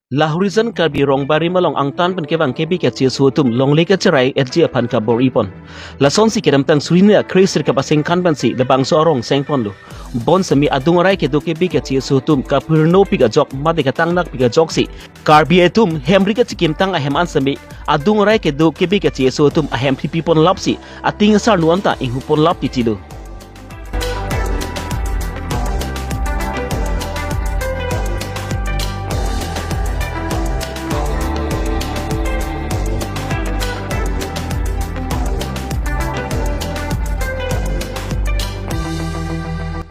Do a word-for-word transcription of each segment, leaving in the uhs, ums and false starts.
Lahorijan Karbi Rongbarim along angtan pen kevang K B K C S O atum longle kacherai etji aphan kabor-ipon. Lasonsi kedamtang suri hini kre sirkep asengkan pensi labangso arong sengponlo. Bonsitame adung arai kedo K B K C S O atum kapirnopik ajok mate katangnakpik ajoksi Karbi atum hemri kachikimtang ahem an sitame adung arai kedo K B K C S O atum ahem phipipon lapsi ating asarnu anta inghupon lap titilo.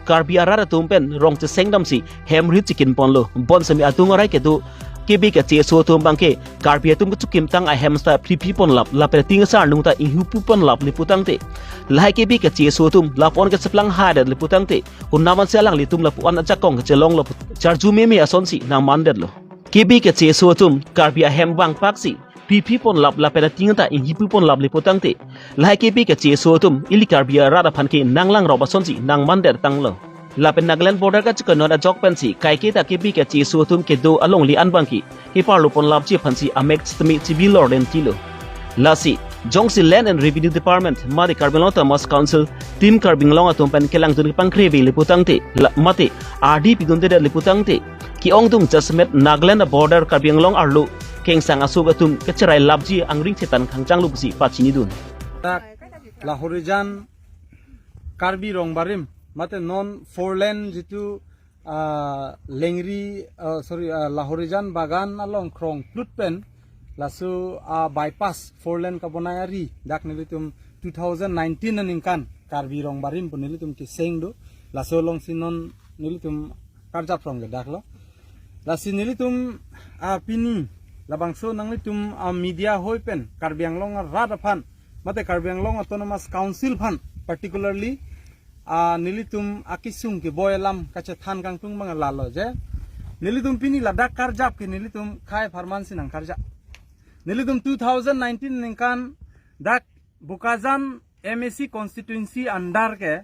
Karbi arat atum pen rong chesengdamsi hemri chikinponlo. Bonsitame adung arai kedo K B K C S O atum abangke Karbi atum kachikimtang ahem sita phipipon lap, lapen ating asarnu ta inghupipon laple putangte, lahai K B K C S O atum lapu-an kacheplang hadet le putangte, konat mansi alanglitum lapu-an ajakong kachelonglo pu charju meme asonsi nangmandetlo. K B K C S O atum Karbi ahem vangpaksi phipipon lap lapen ating ta inghupipon laple putangte, lahai K B K C S O atum ili Karbi arat aphan ke nanglangrop asonsi nangmandetanglo. Lapen Nagaland border kachikanon ajok pensi kaiketa K B K C S O atum kedo alongle an abangke keparlopon lapji aphansi amek sitame chibilor den tilo. Lasi jongsi Land and Revenue Department mate Karbi Anglong Autonomous Council, Team Karbi Anglong atum pen kelangdun kepangkreve le putangte, la, mate ardi pidundedet le putangte, ke-ongdung jasemet Nagaland a-border Karbi Anglong arlo kengsang aso atum kacherai lapji angring chetan khangchanglo pusi pachinidun. Dak Lahorijan Karbi Rongbarim mate non four lane jitu, ah, Lengri, ah, sorry, ah, Lahorijan Bagan along krongplut pen laso, ah, bypass four lane kabonai ari dak nelitum two thousand nineteen aningkan Karbi Rongbarim pu nelitum keseng do. Laso alongsi non nelitum karjap rong ke daklo. Lasi nelitum, ah, pini labangso nanglitum, ah, media hoi pen Karbi Anglong arat aphan mate Karbi Anglong Autonomous Council aphan particularly, ah, nelitum akesung keboi alam kachethan kangtung abang lalo je, nelitum pini ladak karjap ke nelitum khei apharman si nangkarjap. Nelitum two thousand nineteen aningkan dak Bokajan M A C constituency under ke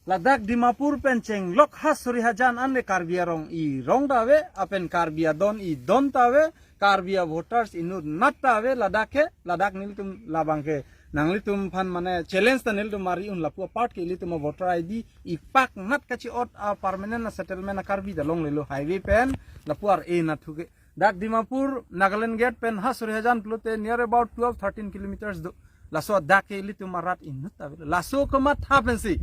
ladak Dimapur pen chenglok ha Sorihajan anle Karbi arong irong ta ave, lapen Karbi adon idon ta ave, Karbi a-voters inutnat ta ave, ladak ke, ladak nelitum labang ke nanglitum aphan mane challenge ta nelitum mari un, lapu apart ke ilitum a-voter I D ipaknat kachi-ot a-permanent a-settlement a-Karbi ta longlelo, highway pen lapu ar-e nathu ke. Dak Dimapur, Nagaland gate pen ha Sorihajan pulote near about twelve, thirteen kilometers do. Laso dak ke ilitum arat inut ta ave. Laso kematha pensi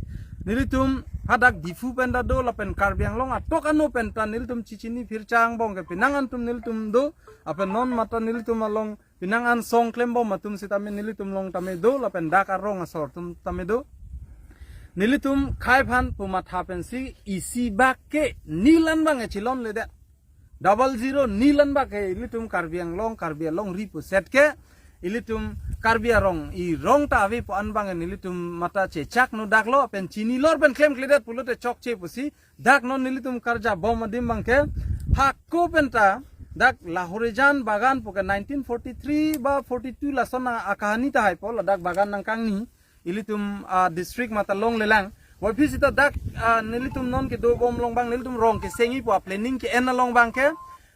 nelitum hadak Diphu pen ta do lapen Karbi Anglong atok ano pen ta nelitum chichini phirchang bong ke penang antum nelitum do, lapen non mate nelitum along penang an song klembom atum sitame nelitum along tame do, lapen dak arong asor atum tame do. Nelitum khei aphan pu matha pensi isi bak ke nil an abang e chilonledet. Double zero nil an bak ke ilitum Karbi Anglong, Karbi alongri puset ke ilitum Karbi arong irong ta ave pu an abang nelitum mate chechak no daklo, pen chinilor pen klemkledet pulote chokche pusi dak non nelitum karjap bom adim abang ke hako pen ta dak Lahorijan Bagan pu ke nineteen forty-three ba forty-two lason akahani tahai po, ladak bagan nangkangni ilitum, ah, district mate longlelang. Puvoiphit sita dak, ah, nelitum non kedo bom along abang nelitum rong kesengji pu a-planning ke-en along abang ke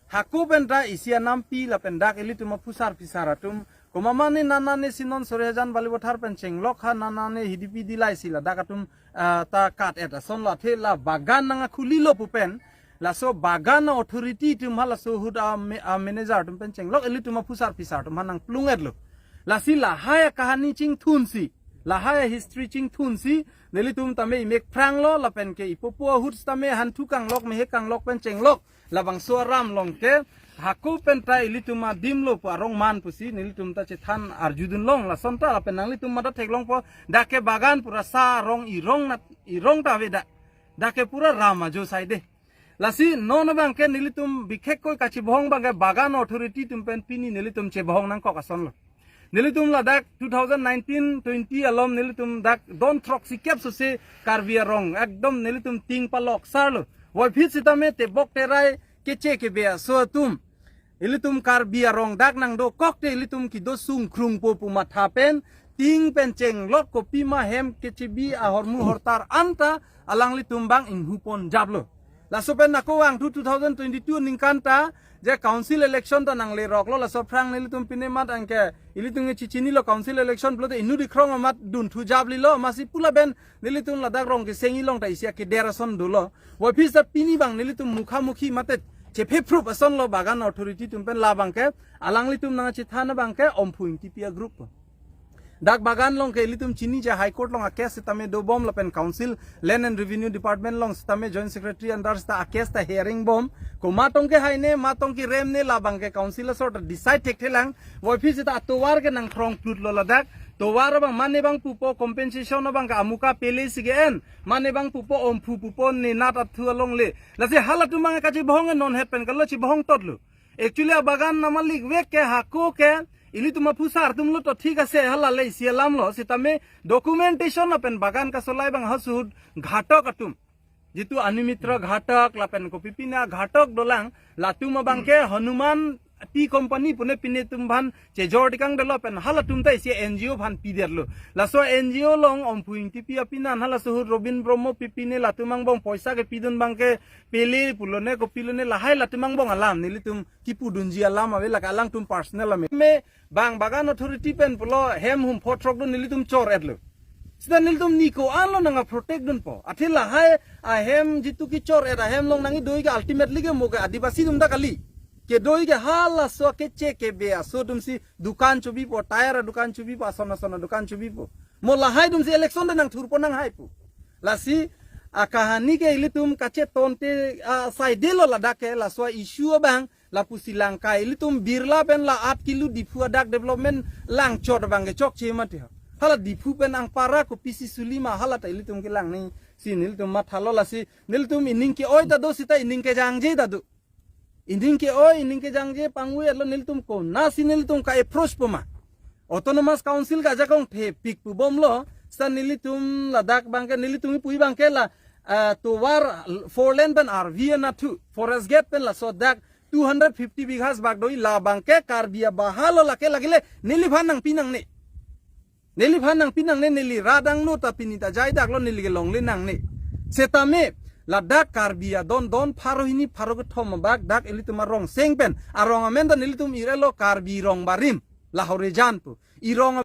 hako pen ta isi anampi lapen dak ilitum aphusar phisar atum komat mane nanane si non Sorihajan Balipathar pen chenglok ha nanane hidipidi laisi ladak atum, ah, ta kat-et ason lo, athe la bagan nangkhulilo pu pen laso bagan authority atum halaso ahut a me-, a-manager atum pen chenglok ilitum aphusar phisar atum ha nangplung-etlo. Lasi lahai akahani chingthunsi, lahai history chingthunsi nelitum tame imek phranglo lapen ke ipopo ahut tame hanthu kanglok mehek kanglok pen chenglok labangso aram along ke hako pen ta ilitum adim lo pu arong man pusi nelitum ta chethan arjudun long, lason ta lapen nanglitum mate theklongpo dak ke bagan pura sa arong irong nat irong ta ave dak. Dak ke pura ram ajo saide. Lasi non abang ke nelitum bikhekkoi kachibohong abang ke bagan authority atum pen pini nelitum chebohong nangkok ason lo. Nelitum ladak two thousand nineteen twenty alom nelitum dak don throksikep sose Karbi arong ekdom nelitum ting palok sar lo. Puvoiphit sitame tebok terai keche kebe aso atum ilitum Karbi arong dak nangdokok te ilitum kedo sungkrungpo pu matha pen ting pen chenglok kopima hem kechebi ahormu hortar anta alanglitum abang inghupon japlo. Laso pen ako vangthu two thousand twenty-two aningkan ta Je council election ta nangleroklo, laso aphrang nelitum pine mat anke ilitum ke chichinilo, council election pulote inut ikrong amat dunthu japlilo, amatsi pu lapen nelitum ladak Rong Keseng along ta isi akeder ason dolo. Voiphit seta pini abang nelitum mukha mukhi mate chephe phrup asonlo Bagan Authority atum pen, labang ke alanglitum nangchethan abang ke Omphu Ingtipi a-group. Dak Bagan along ke ilitum chini je High Court along a-case sitame dobom lapen Council, Land and Revenue Department along sitame Joint Secretary under sita a-case ta hearing bom. Komat tong kehai ne, mat tong kerem ne, labang ke Council asor ta decide thekthelang. Voiphit seta atovar ke nangkrong plutlo ladak. Tovar abang mane abang pupo, compensation abang ke amuka pele si ke-en. Mane abang pupo, Omphu pupo, ne nat athu along le. Lasi halatum abang kachebohong non het pen kalo chebohong totlo. Actually, abagan amalik vek ke, hako ke, ilitum aphusar atumlo to thik ase, hala le isi alamlo, sitame documentation lapen bagan kasolai abang halaso ahut ghatok atum. Jitu Ani Mitra ghatok, lapen kopi pine ghatok dolang, latum abang ke Hanuman Tea Company pune pine atum aphan chejor tikang detlo pen halatum ta isi N G O aphan pidetlo. Laso N G O along Omphu Ingtipi apinan halaso ahut Robin Brahma pi pine latum angbong poisa kepidun abang ke pele pulo ne kopilo ne lahai latum angbong alam, nelitum kipudunji alam ave, lake alangtum personal alam. Me bang Bagan Authority pen pulo hem hum photrok do nelitum chor-etlo. Sita nelitum ne ko-anlo nang-protect dunpo. Athe lahai ahem jitu kechor-et ahem along nangkedoi ke ultimately ke mo ke Adivasi atum ta kali. Kedoi ke halaso keche kebe aso atumsi dukan chobipo, tyre dukan chobipo, ason ason dukan chobipo. Mo lahai atumsi election ta nangthurpo nanghaipo. Lasi akahani ke ilitum kachetonte, ah, saidelo ladak ke laso issue abang lapusi lang kai. Ilitum Birla pen la aat kilo Diphu adak development langchot abang ke chokche mati ha. Hala Diphu pen angpara kopisi suli ma hala ta ilitum kelang ne. Si nelitum mathalo, lasi nelitum ining ke-oi ta do sita ining kejangje ta do. Ining ke-oi, ining kejangje pangwe lo, nelitum konatsi nelitum ka-approach po ma. Autonomous Council ka ajakong thepik pubomlo, sita nelitum ladak abang ke, nelitum ipui abang ke la, ah, tovar four lane pen arvi anatthu, forest gate pen laso dak two hundred fifty bighas bak doi, labang ke Karbi abahalo, lake lake le neliphan nangpi nangne. Neliphan nangpi nangne, neli rat angno ta pini ta jai daklo, neli kelongle nangne. Setame ladak Karbi adon don pharo hini pharo kethom abak dak ilitum arong seng pen, arong amen ta nelitum irelo Karbi Rong Barim, Lahore Jan pu. Irong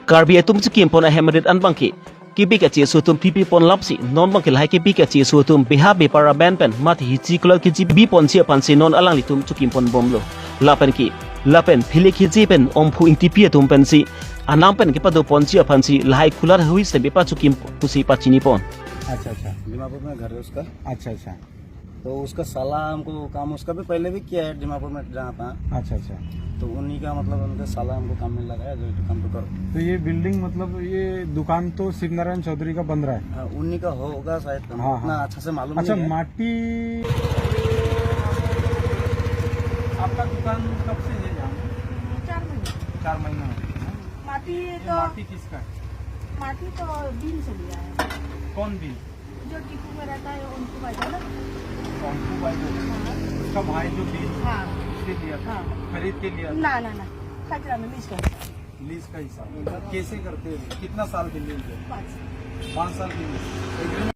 Karbi atum chikim pon ahem rit an abang ke, kebi kacheso atum pipi pon lapsi non abang ke lahai kebi kacheso atum beha bepar amen pen mati hichi kulal keji bi ponji aphansi non alanglitum chikim ponbomlo. Lapen ke, lapen phile keji pen Omphu Ingtipi atum pensi anam pen kepado ponji aphansi lahai kulat hui se bepa chikim pusi pachini pon. अच्छा, अच्छा। दीमापुर में घर है उसका। अच्छा, अच्छा। तो उसका साला हमको काम, उसका भी पहले भी किया है दीमापुर में जहाँ था। अच्छा, अच्छा। तो उन्हीं का, मतलब, उनका साला हमको काम में लगाया, जो काम तो करो। तो ये बिल्डिंग, मतलब, ये दुकान तो शिवनारायण चौधरी का बन रहा है? हाँ, उन्हीं का होगा शायद, हमको हाँ, उतना हाँ। अच्छा से मालूम अच्छा, नहीं है। माटी। आपका दुकान कब से है यहाँ? चार महीने। चार महीना हो गया। माटी ये तो माटी किसका है? माटी तो बीन से लिया है। कौन बीन? जो टीपू में रहता है, उनको भाई ना। उनको भाई को? हाँ। उसका भाई जो बीन हाँ। उसके लिया था? हाँ। खरीद के लिया था? ना, ना, ना। खजरा में लीज का हिसाब। लीज का हिसाब। कैसे करते हैं? कितना साल के लीज है? पाँच। पाँच साल के लीज। एग्रीमेंट